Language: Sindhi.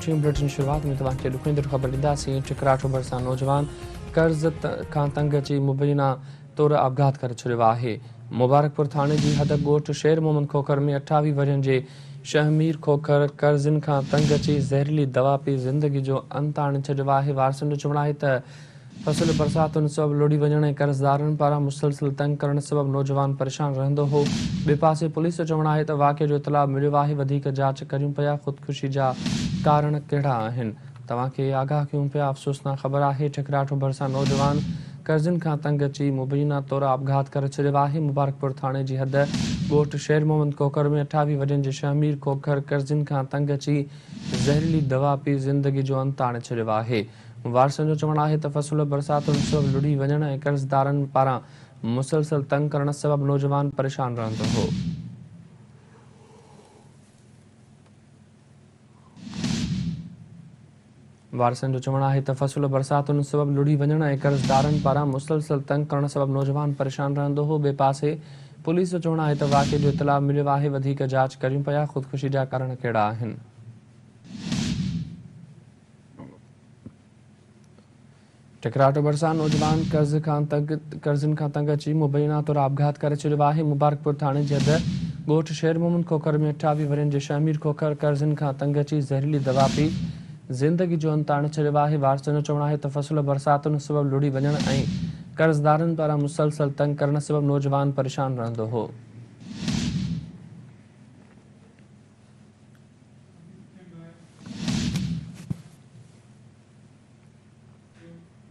بليٽن، بليٽن جي شروعات ۾ توهان کي ڏکوئيندڙ خبر ڏينداسين، ٺڪراٺو ڀرسان نوجوان قرض کان تنگ اچي مبينا طور آپگهات ڪري ڇڏيو آهي. مبارڪپور ٿاڻي جي حد ڳوٺ شير محمد کوکر ۾ 28 ورهين جي شهمير کوکر قرضن کان تنگ اچي زهريلي دوا پي زندگي جو انت آڻي ڇڏيو آهي. وارثن جو چوڻ آهي ته فصل برساتن سبب لڙهي وڃڻ ۽ قرضدارن پاران مسلسل تنگ ڪرڻ سبب نوجوان پريشان رهندو هو. ٻئي پاسي پوليس جو چوڻ آهي ته واقعي جو اطلاع مليو آهي وڌيڪ جاچ ڪريون پيا خودڪشي جا ڪارڻ ڪهڙا آهن توهان کي آگاهه ڪيون پيا افسوسناڪ خبر آهي ٺڪراٺو ڀرسان نوجوان قرضن کان تنگ اچي مبينا طور آپگهات ڪري ڇڏيو آهي مبارڪپور ٿاڻي جي حد ڳوٺ شير محمد کوکر ۾ 28 ورهين جي شهمير کوکر قرضن کان تنگ اچي زهريلي دوا پي زندگي جو انت آڻي ڇڏيو آهي. وارثن جو چوڻ آهي ته فصل برساتن سبب لڙهي وڃڻ ۽ قرضدارن پاران مسلسل تنگ ڪرڻ سبب نوجوان پريشان رهندو هو. وارثن جو چوڻ آهي ته فصل برساتن سبب لڙهي وڃڻ ۽ قرضدارن پاران مسلسل تنگ ڪرڻ سبب نوجوان پريشان رهندو هو. ٻئي پاسي پوليس جو چوڻ آهي ته واقعي جو اطلاع مليو آهي وڌيڪ جاچ ڪريون پيا خودڪشي جا ڪارڻ ڪهڙا آهن. ٺڪراٺو ڀرسان نوجوان قرض کان تنگ قرضن کان تنگ اچي مبينا طور آپگهات ڪري ڇڏيو آهي مبارڪپور ٿاڻي جي حد ڳوٺ شير محمد کوکر ۾ 28 ورهين جي شهمير کوکر قرضن کان تنگ اچي زهريلي دوا پي زندگي جو انت آڻي ڇڏيو آهي وارثن جو چوڻ آهي ته فصل برساتن سبب لڙهي وڃڻ ۽ قرضدارن پاران مسلسل تنگ ڪرڻ سبب نوجوان پريشان رهندو هو.